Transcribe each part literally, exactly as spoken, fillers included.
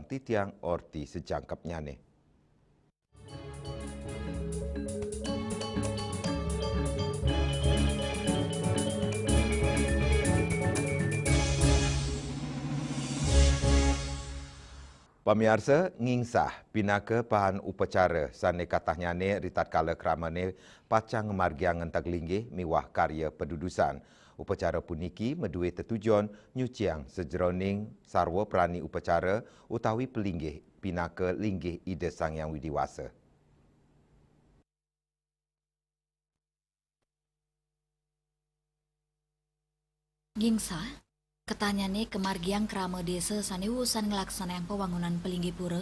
titiang orti sajangkepnyane. Pamiarsa, ngingsah pinaka pahan upacara sane katahnyane ritatkala kramane pacang ngamargiang ngenteg linggih miwah karya padudusan. Upacara puniki madue tetujon nyuciang sajeroning sarwa prani upacara utawi palinggih pinaka linggih Ida Sang Hyang Widi Wasa. Ngingsah, katahnyane kamargiang krama desa sane usan nglaksanayang pawangunan palinggih pura,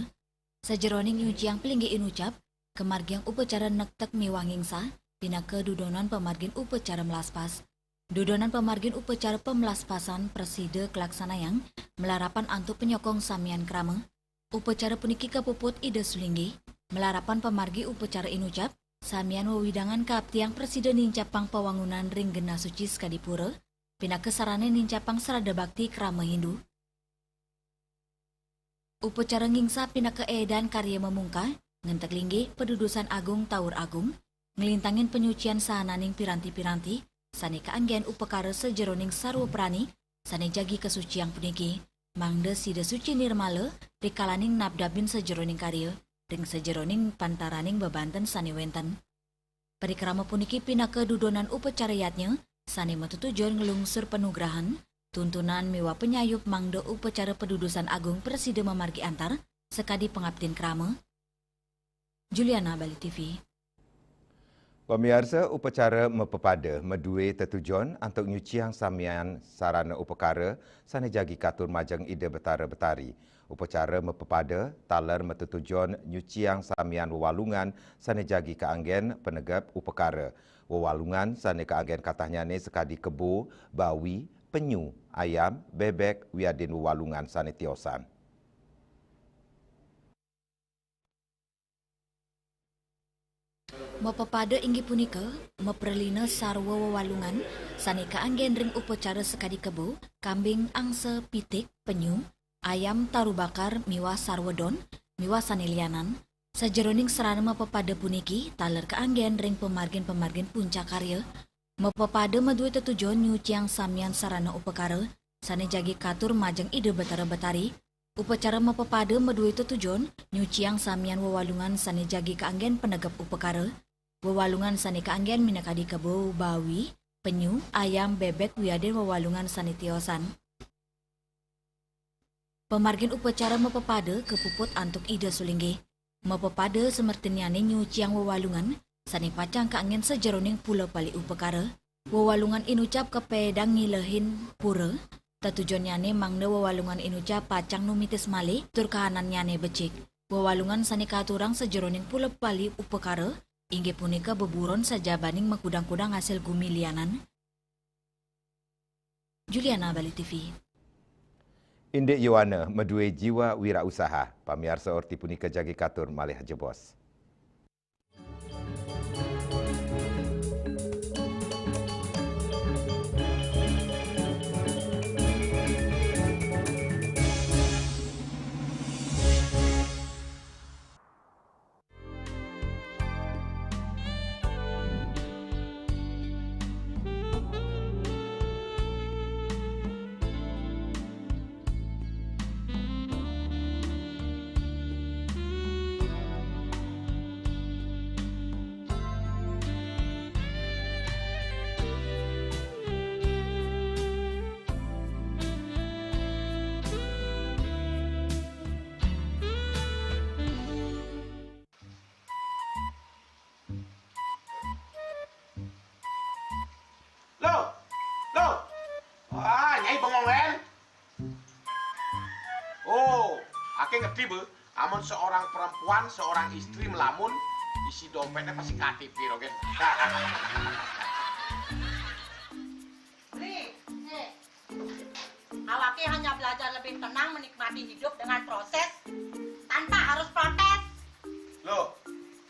sajeroning nyuciang palinggih inucap, kamargiang upacara nektek miwah ngingsah, pinaka dudonan pamargin upacara melaspas. Dudonan pamargin upacara pamlaspasan prasida kalaksanayang malarapan antuk panyokong samian krama. Upacara puniki kapuput Ida Sulinggih, malarapan pamargi upacara inucap, samian wewidangan kaaptiang prasida nincapang pawangunan ring genah suci sakadi pura, pinaka sarana nincapang sraddha bakti krama Hindu. Upacara ngingsah pinaka eedan karya mamungkah, ngenteg linggih, padudusan agung, taur agung, nglintangin panyucian sahananing piranti-piranti sane kaanggen upakara sajeroning sarwa prani sane jagi kasuciang puniki, mangda sida suci nirmala rikalaning nabdabin sajeroning karya ring sajeroning pantaraning bebanten sane wenten. Parikrama puniki pinaka dudonan upacara yadnya sane matetujon nglungsur panugrahan, tuntunan miwah panyayup mangda upacara padudusan agung prasida mamargi antar sakadi pangaptin krama. Juliana, Bali T V. Pamiarsa, upacara mapapada madue tetujon antuk nyuciang samian sarana upakara sane jagi katur majeng Ida Betara Betari. Upacara mapapada taler matetujon nyuciang samian wewalungan sane jagi kaanggen panegep upakara. Wewalungan sane kaanggen katahnyane sakadi kebo, bawi, penyu, ayam, bebek, wiadin wewalungan sane tiosan. Mapapada inggih punika mapralina sarwa wewalungan sane kaanggen ring upacara sakadi kebo, kambing, angsa, pitik, penyu, ayam, taru bakar, miwah sarwa don, miwah sane lianan. Sajeroning sarana mapapada puniki taler kaanggen ring pamargin-pamargin puncak karya. Mapapada madue tetujon nyuciang samian sarana upakara sane jagi katur majeng Ida Betara Betari. Upacara mapapada madue tetujon nyuciang samian wewalungan sane jagi kaanggen panegep upakara. Wewalungan sane kaanggen minakadi kebo, bawi, penyu, ayam, bebek, wiadin wewalungan sane tiosan. Pamargin upacara mapapada kapuput antuk Ida Sulinggih. Mapapada samertinnyane nyuciang wewalungan sane pacang kaanggen sajeroning pula pali upakara. Wewalungan inucap kapeedang ngilehin pura, tetujonnyane mangda wewalungan inucap pacang numitis malih tur kahanannyane becik. Wewalungan sane katurang sajeroning pula pali upakara inggih punika beburon sajabaning makudang-kudang asil gumi lianan. Juliana, Bali T V. Indik Yowana madue jiwa wirausaha. Pamiarsa, orti punika jagi katur malih jebos. Loh, loh. Wah, Nyai bengong, Len. Oh, ake ngerti, Bu. Amun seorang perempuan, seorang istri melamun, isi dompetnya pasti K T P, Rogen. Beli, eh, awake hanya belajar lebih tenang menikmati hidup dengan proses tanpa harus protes. Loh,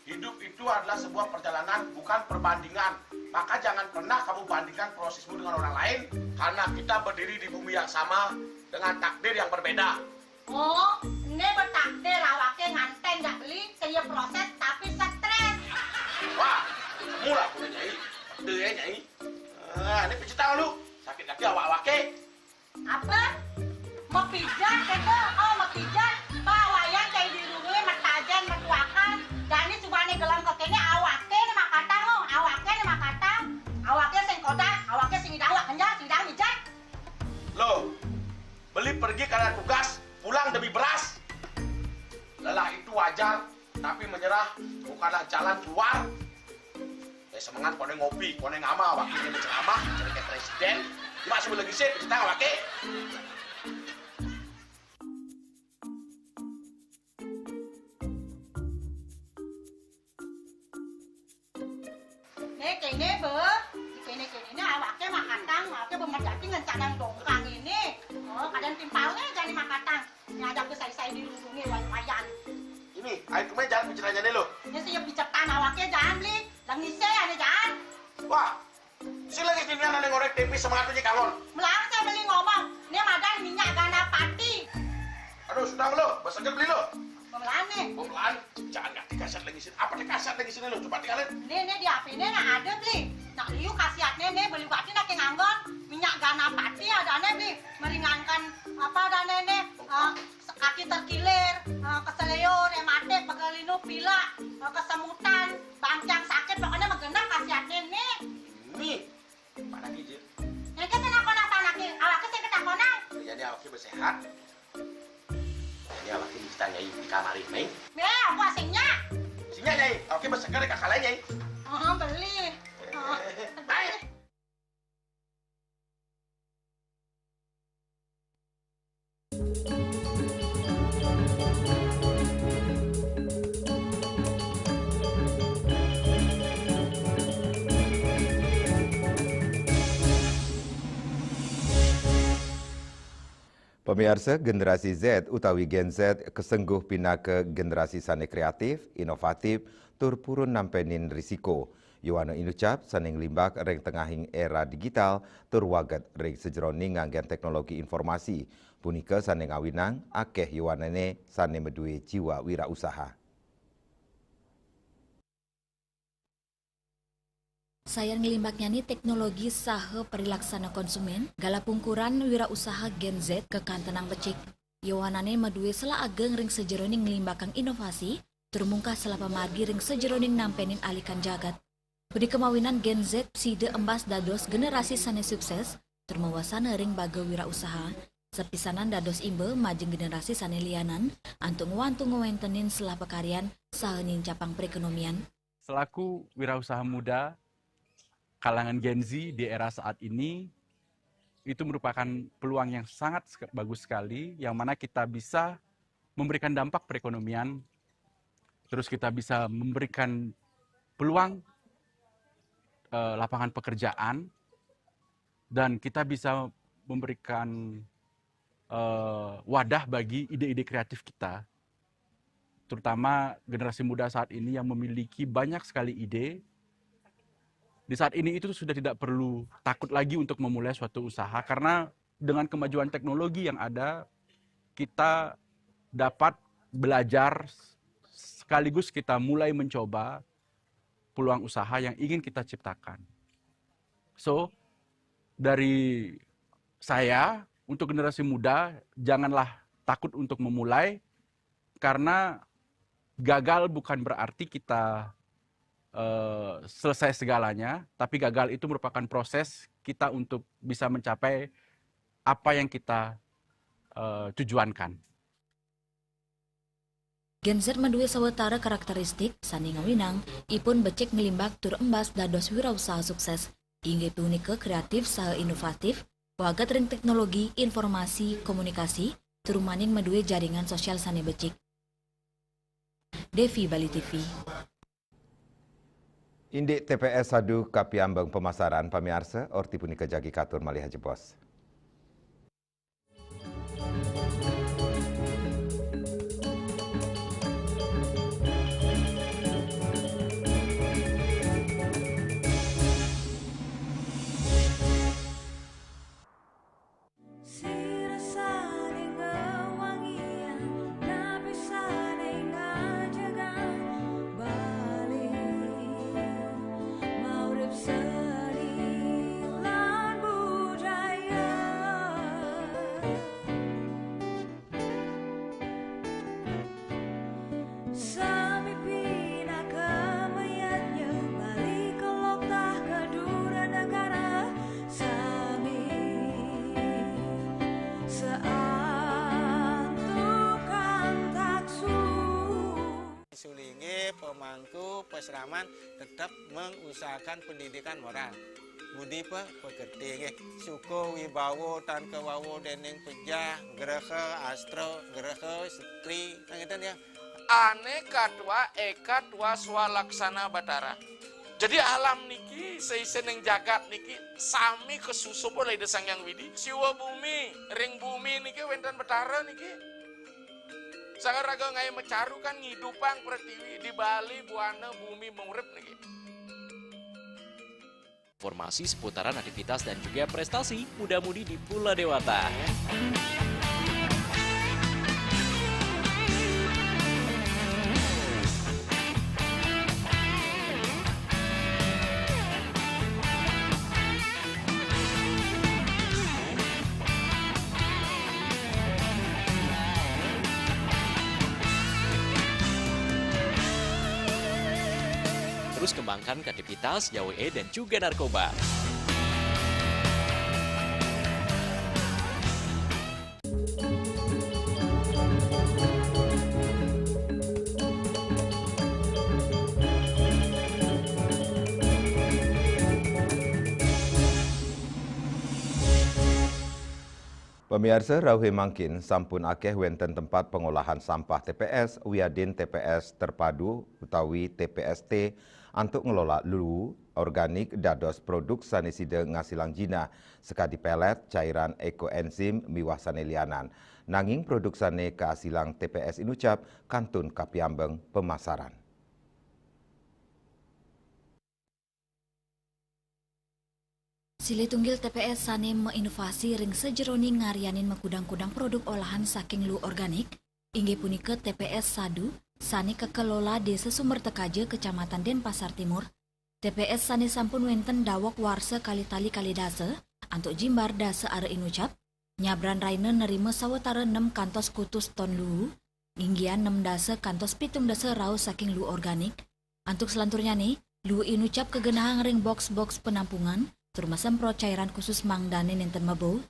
hidup itu adalah sebuah perjalanan, bukan perbandingan. Maka jangan pernah kamu bandingkan prosesmu dengan orang lain, karena kita berdiri di bumi yang sama dengan takdir yang berbeda. Oh, né betakdir awaké nganten jak beli, sing ya proses tapi stres. Wah, mula punya nyai. Betul ya nyai. Ah, ini pijit tangan lu. Sakit lagi awak-awaké. Apa? Mapijat kéto? Oh, mapijat. Pawayan cai dirungi, matajen, matuakan. Jani subané gelem kékéné awaké né makatang, oh. Awaké né makatang. Awaké sing kodak, awaké sing idang, wak kenjal, sing idang mijat. Loh, beli pergi karena tugas, pulang demi beras. Lelah itu wajar, tapi menyerah bukanlah jalan keluar. Eh, semengan koné ngopi, koné ngamal, wakilnya ceramah, jadi kayak presiden. Cuma sebelum lagi sih, kita wakil. Né kéné, Bé. Kéné-kéné né awaké makatang, awaké bé mah dadi ngencanang dongkang ini. Oh, kadén timpalné jani makatang. Né ada bé sai-sai dirungi wayan. Ini, ayo kemana jalan pikirannya nih lo? Né sing ya picetan awaké jani beli. Lengisé ané jani. Wah, si lagi sini ané ngorek tempe sama atunya kangon. Melarang saya beli ngomong, né madan minyak ganapati. Aduh, sudah lo, besoknya beli lo. Pemelané. Pemelaan, jangan ngerti kasat lagi sini. Apa nih kasat lagi sini lo? Coba tinggalin. Né, né di H P-né nah ada beli. Nah, liu khasiatné né beli batin aké nganggon. Minyak ganapati adané beli. Meringankan apa adané né? Eh, kaki terkilir, eh, keseleo, rematik, pegelinu, pilek, eh, kesemutan, bangkiang sakit, pokoknya mah genep khasiatné né. Nih, mana kijil? Yang kita nak kona sana ki, awaké sing kita kona. Jadi awaké bé sehat. Ini awaké kita nyai di kamar ini. Né, apa singnya? Singnya nyai, awaké bé seger kakak nyai. Oh, beli. Oh. Baik. Pamiarsa, generasi Z utawi Gen Z kesengguh pinaka generasi sané kreatif, inovatif, tur purun nampénin risiko. Yowana inucap sané nglimbak ring tengahing era digital tur waget ring sajeroning nganggén teknologi informasi. Punika sané ngawinang akéh yowanané sané madué jiwa wirausaha. Sayan nglimbaknyané teknologi saha parilaksana konsumén, galah pungkuran wirausaha Gen Z kakantenang becik. Yowanané madué sela ageng ring sajeroning nglimbakang inovasi, tur mungkah sela pamargi ring sajeroning nampénin alikan jagat. Punika mawinan Gen Z sida embas dados generasi sané sukses, tur mawasana ring baga wirausaha, sapisanan dados imba majeng generasi sané lianan, antuk ngwantu ngwéntenin sela pakaryan saha nincapang perekonomian. Selaku wirausaha muda kalangan Gen Z di era saat ini, itu merupakan peluang yang sangat sek-, bagus sekali, yang mana kita bisa memberikan dampak perekonomian, terus kita bisa memberikan peluang, eh, lapangan pekerjaan, dan kita bisa memberikan, eh, wadah bagi ide-ide kreatif kita, terutama generasi muda saat ini yang memiliki banyak sekali ide. Di saat ini itu sudah tidak perlu takut lagi untuk memulai suatu usaha, karena dengan kemajuan teknologi yang ada, kita dapat belajar sekaligus kita mulai mencoba peluang usaha yang ingin kita ciptakan. So, dari saya, untuk generasi muda, janganlah takut untuk memulai, karena gagal bukan berarti kita, eh, selesai segalanya, tapi gagal itu merupakan proses kita untuk bisa mencapai apa yang kita, eh, tujuankan. Gen Z madué sawatara karakteristik sané ngawinang ipun becik nglimbak tur embas dados wirausaha sukses. Inggih punika kreatif saha inovatif, waget ring teknologi informasi komunikasi, tur maning madué jaringan sosial sané becik. Devi, Bali T V. Indik T P S Sadu kapiambeng pamasaran, pamiarsa, orti punika jagi katur malih ajebos. Antukan taksu. Sulingge, pemangku, pesraman tetap mengusahakan pendidikan moral. Budi pe-, pekerti nggih. Suko wibawo tan kewawo dening pejah, greha, astro, greha, setri, kan ngeten ya. Ane katwa eka twa swalaksana Batara. Jadi alam niki, seisening jagat niki, sami kasusup oleh Ida Sang Hyang Widi. Siwa bumi, ring bumi niki wenten Batara niki. Sangaraga ngae macaru kan ngidupang pretiwi, di Bali buana bumi mengurip niki. Informasi seputaran aktivitas dan juga prestasi muda-mudi di Pulau Dewata. Terus kembangkan kreativitas, jauhi dan juga narkoba. Pamiarsa, rauhe mangkin sampun akeh wenten tempat pengolahan sampah T P S wiadin T P S terpadu utawi T P S T antuk ngelola luwu organik dados produk sane sida ngasilang jinah, sakadi pelet, cairan ekoenzim miwah sane lianan. Nanging produk sane kaasilang T P S Inucap kantun kapiambeng pemasaran. Silih tunggil T P S sane mainovasi ring sajeroning ngaryanin makudang-kudang produk olahan saking luwu organik, inggih punika T P S Sadu sane kakelola Desa Sumber Tekaja, Kecamatan Denpasar Timur. T P S sane sampun wenten daweg warsa kalih tali kalih dasa antuk jimbar dasa ara inucap, nyabran raina nerima sawatara nem kantos kutus ton luwu, inggihan nem dasa kantos pitung dasa rauh saking luwu organik. Antuk selanturnyane, luwu inucap kagenahang ring boks-boks penampungan, tur masemprot cairan khusus mangdane nenten mebo.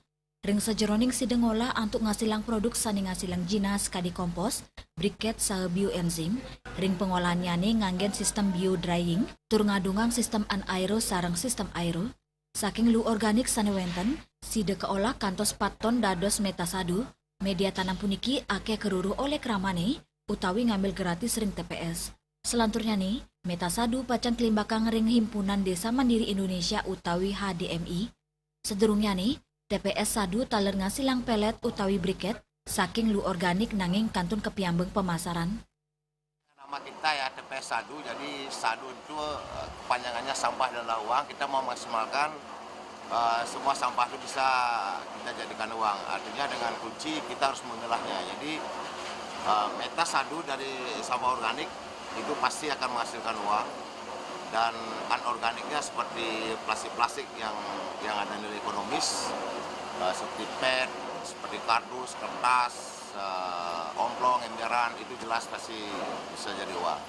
Ring sajeroning sida ngolah antuk ngasilang produk sane ngasilang jinah sakadi kompos, briket saha bioenzim, ring pengolahannyane nganggen sistem bio drying, tur ngadungang sistem anaerob sareng sistem aerob. Saking luwu organik sane wenten, sida kaolah kantos pat ton dados metasadu. Media tanam puniki akeh karuruh oleh kramane utawi ngambil gratis ring T P S. Selanturnyane, metasadu pacang kalimbakang ring Himpunan Desa Mandiri Indonesia utawi H D M I. Sadurungnyane, T P S Sadu taler ngasilang pelet utawi briket saking luwu organik nanging kantun kapiambeng pemasaran. Nama kita ya, T P S Sadu. Jadi Sadu itu, eh, kepanjangannya sampah adalah uang. Kita mau maksimalkan, eh, semua sampah itu bisa kita jadikan uang. Artinya dengan kunci kita harus mengolahnya. Jadi, eh, meta Sadu dari sampah organik itu pasti akan menghasilkan uang. Dan anorganiknya seperti plastik-plastik yang, yang ada nilai ekonomis, eh, seperti pet, seperti kardus, kertas, eh, omplong, emberan, itu jelas pasti bisa jadi uang.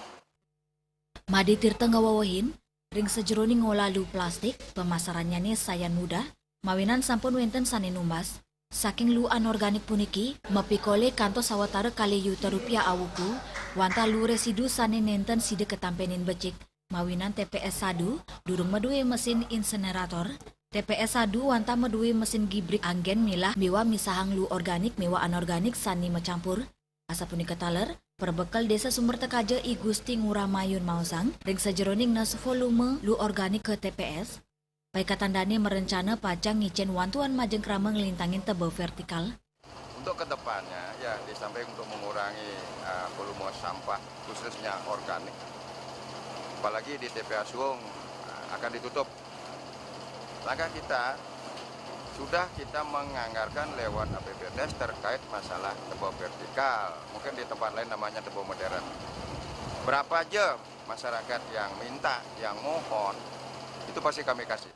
Made Tirta ngawewehin, ring sajeroning ngolah luwu plastik, pemasarannyane sayan mudah, mawinan sampun wenten sane numbas. Saking luwu anorganik puniki, mapikolih kantos sawatara kalih yuta rupiah awuku, wantah luwu residu sane nenten sida katampenin becik. Mawinan T P S Sadu durung madue mesin insinerator, T P S Sadu wantah madue mesin gibrik anggen milah miwah misahang luwu organik miwah anorganik sane macampur. Asapunika taler, perbekel Desa Sumber Tekaja I Gusti Ngurah Mayun maosang, ring sajeroning nes volume luwu organik ka T P S, paikatan dane marencana pacang ngicen wantuan majeng krama nglintangin teba vertikal. Untuk kedepannya, ya, di samping untuk mengurangi, eh, volume sampah, khususnya organik, apalagi di T P A Suwung, eh, akan ditutup. Langkah kita, sudah kita menganggarkan lewat A P B D S terkait masalah teba vertikal. Mungkin di tempat lain namanya teba modern. Berapa aja masyarakat yang minta, yang mohon, itu pasti kami kasih.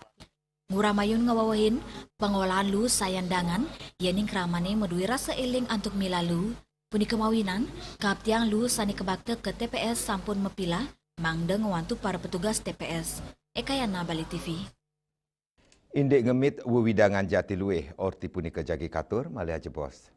Ngurah Mayun ngawewehin, pangolahan luwu sayan dangan, yening kramane madue rasa eling antuk milah luwu. Punika mawinan, kaaptiang luwu sane kabakta ka T P S sampun mapilah, mangda ngwantu para petugas T P S. Ekayana, Bali T V. Indik ngemit wewidangan Jatiluwih, orti punika jagi katur, malih ajebos.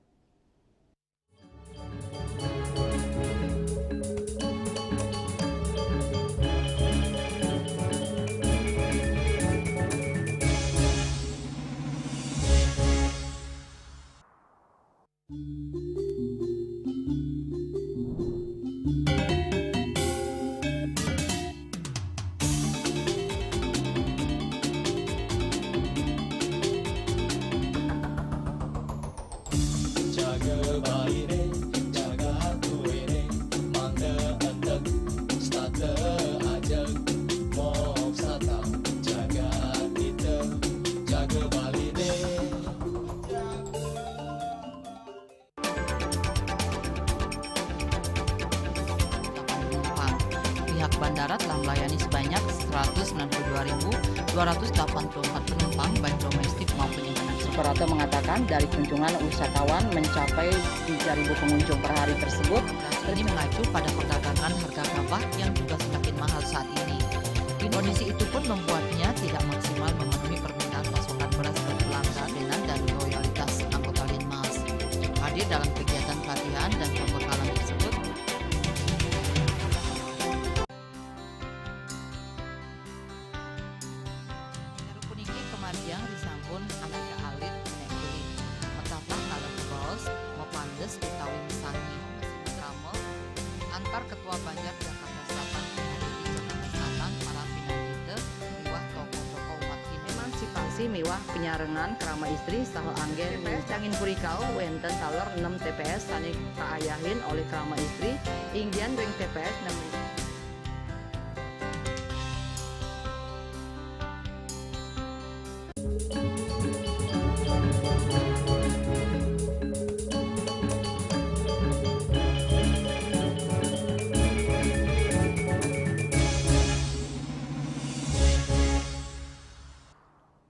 Jaga Bali ne, jaga atuh ne, mangda entek stata ajeg, moksata jaga kita, jaga Bali ne. Pihak bandara telah melayani sebanyak seratus sembilan puluh dua ribu dua ratus delapan puluh empat penumpang, baik domestik maupun internasional. Suprapto mengatakan, dari kunjungan wisatawan mencapai tiga ribu pengunjung per hari tersebut, ini mengacu pada perdagangan harga gabah yang juga semakin mahal saat ini. Kondisi itu pun membuatnya tidak maksimal memenuhi permintaan pasokan beras ke pelanggan dan loyalitas anggota Linmas. Hadir dalam kegiatan pelatihan dan pembekalan tersebut. Sané puniki kamargiang risampun anake alit nék kulit. Matatah kalih baos, mapandes utawi misangi, makrama antar Ketua Banjar Jakarta Selatan, Jakarta Selatan, para pinanggita miwah tokoh-tokoh umat Hindu. Emansipasi miwah penyarengan krama istri saha anggén. T P S Cangin Purikau wénten taler nem T P S sané kaayahin olih krama istri, inggihan ring T P S nem.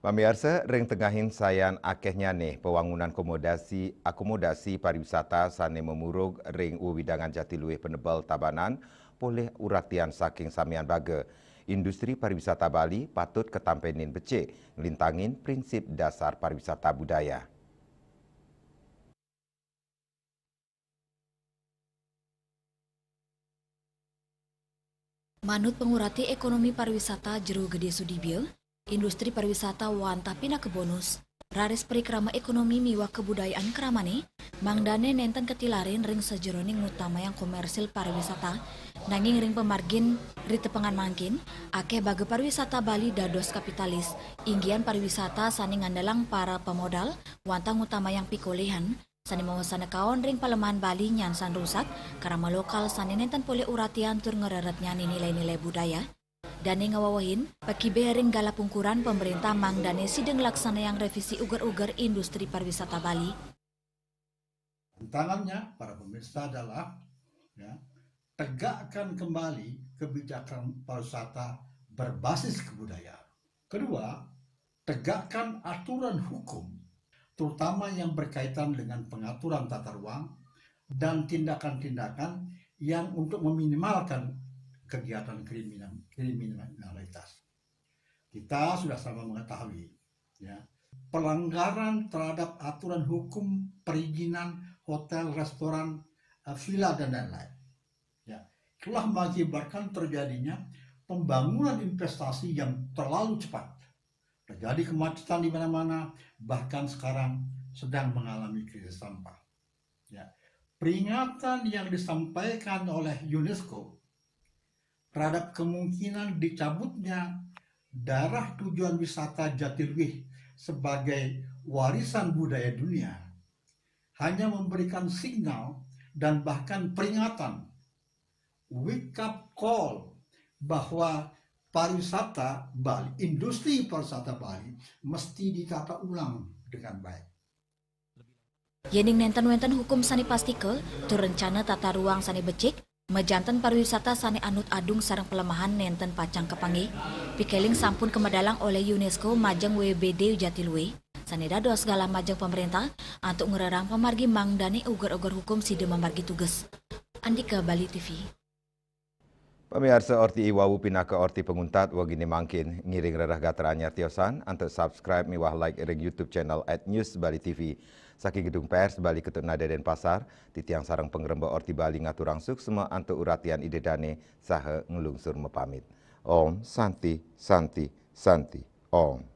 Pamiarsa, ring tengahin sayan akéhnyané pawangunan komodasi, akomodasi pariwisata sané mamurug ring wewidangan Jatiluwih Penebel Tabanan, polih uratian saking samian baga. Industri pariwisata Bali patut katampenin becik, nglintangin prinsip dasar pariwisata budaya. Manut pangurati ékonomi pariwisata Jero Gedé Sudibyo, industri pariwisata wantah pinaka bonus, raris parikrama ékonomi miwah kabudayaan kramané, mangdané nénten katilarin ring sajeroning ngutamayang komérsil pariwisata, nanging ring pamargin ritepengan mangkin, akéh baga pariwisata Bali dados kapitalis, inggihan pariwisata sané ngandelang para pamodal, wantah ngutamayang pikolihan, sané mawasana kaon ring palemahan Bali nyansan rusak, krama lokal sané nénten polih uratian tur ngreretnyanin nilai-nilai budaya. Dané ngawewehin, pakibeh ring galah pungkuran pamréntah mangdané sida nglaksanayang révisi uger-uger industri pariwisata Bali. Tantangannya, para pemirsa, adalah, ya, tegakkan kembali kebijakan pariwisata berbasis kebudayaan. Kedua, tegakkan aturan hukum, terutama yang berkaitan dengan pengaturan tata ruang dan tindakan-tindakan yang untuk meminimalkan kegiatan kriminal, kriminalitas. Kita sudah sama mengetahui, ya, pelanggaran terhadap aturan hukum perizinan hotel, restoran, eh, villa, dan lain-lain. Ya, telah mengakibatkan terjadinya pembangunan investasi yang terlalu cepat. Terjadi kemacetan di mana-mana, bahkan sekarang sedang mengalami krisis sampah. Ya, peringatan yang disampaikan oleh UNESCO terhadap kemungkinan dicabutnya daerah tujuan wisata Jatiluwih sebagai warisan budaya dunia hanya memberikan signal dan bahkan peringatan, wake up call, bahwa pariwisata Bali, industri pariwisata Bali mesti ditata ulang dengan baik. Yéning nénten wénten hukum sané pastika, tur rencana tata ruang sané becik, majanten pariwisata sané anut adung sareng palemahan nénten pacang kapanggih, pikéling sampun kamedalang olih UNESCO majeng W B D Jatiluwih, sané dados galah majeng pamréntah antuk ngrerang pamargi mangdané uger-uger hukum sida mamargi tugas. Andika Bali T V. Pamiarsa, orti i wau pinaka orti panguntat wagini mangkin. Ngiring rereh gatra anyar tiosan antuk subscribe miwah like ring YouTube channel at News Bali T V. Saking Gedung Pers Bali Ketut Nada Denpasar, titiang sareng pangremba Orti Bali ngaturang suksma antuk uratian Ida Dane saha nglungsur mapamit. Om Santi, Santi, Santi, Om.